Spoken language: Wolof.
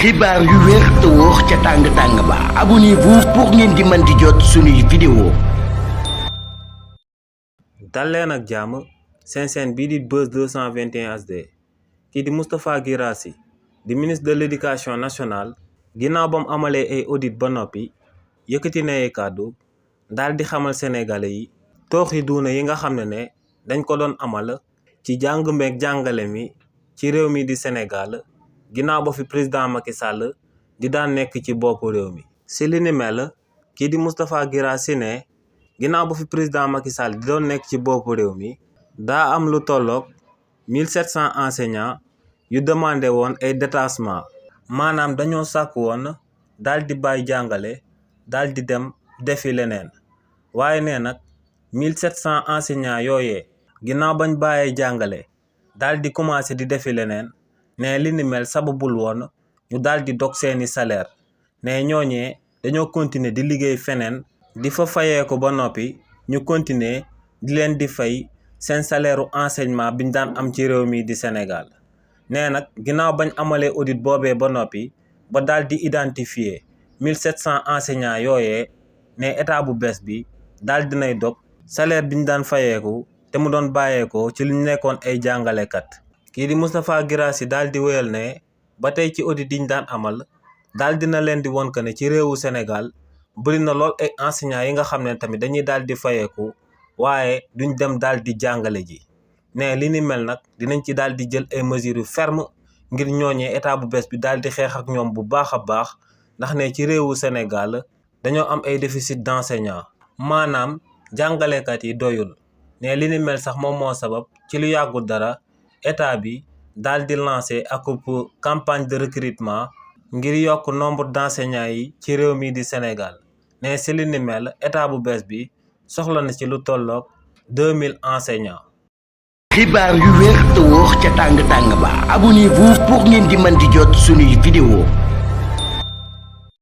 xibaar yu wér te wóor ca tàng-tàng ba abonnez-vous pour ngeen di mën di jot suñuy vidéo. dal leen ak jàmm seen chaîne bii di Buzz 221 HD kii di Moustapha Guirassy di ministre de l'éducation nationale ginnaaw ba mu amalee ay audit ba noppi yëkkati na ay kàddu daal di xamal sénégalais yi tooxi duuna yi nga xam ne dañ ko doon amal ci jàng meeg jàngale mi ci réew mi di Sénégal ginnaaw ba fi président Macky Sall di daan nekk ci boppu réew mi. si li ni mel kii di Moustapha Guirassy ne ginnaaw ba fi président Macky Sall di doon nekk ci boppu réew mi daa am lu tolloog 1700 enseignants yu demandé woon ay détachement maanaam dañoo sàkk woon daal di bàyyi jàngale daal di dem defi leneen waaye nee nag 1700 enseignants yooyee ginnaaw bañ bàyyee jàngale daal di commencé di defi leneen ne li ni mel sababul woon ñu daal di dog seeni salaire ne ñooñee dañoo continuer di liggéey feneen di fa fayee ko ba noppi ñu continuer di leen di fay seen salaire u enseignement biñ daan am ci réew mi di Sénégal nee nag ginnaaw bañ amalee audit boobee ba noppi ba daal di identifier 1700 enseignants yooyee ne état bu bees bi daal dinay dog salaire biñ daan fayeeku te mu doon bàyyeekoo ci liñ nekkoon ay jàngalekat. kii di Moustapha Guirassy daal di wéyal ne ba tey ci audit yi ñu daan amal daal dina leen di won que ne ci réewu Sénégal bëri na lool ay enseignants yi nga xam ne tamit dañuy daal di fayeeku waaye duñ dem daal di jàngale ji ne li ni mel nag dinañ ci daal di jël ay mesures yu ferme ngir ñooñee état bu bees bi daal di xeex ak ñoom bu baax a baax ndax ne ci réewu Sénégal dañoo am ay déficit d'enseignants maanaam jàngalekat yi doyul ne li ni mel sax moom moo sabab ci lu yàggul dara état bi daal di lancé ak campagne de recrutement ngir yokk nombre d'enseignants yi ci réew mi di Sénégal ne si li ni mel état bu bees bi soxla na ci lu tolloog 2000 enseignants. xibaar yu wér te wóor ca tàng-tàng ba abonnez-vous pour ngeen di mën di jot suñuy vidéo.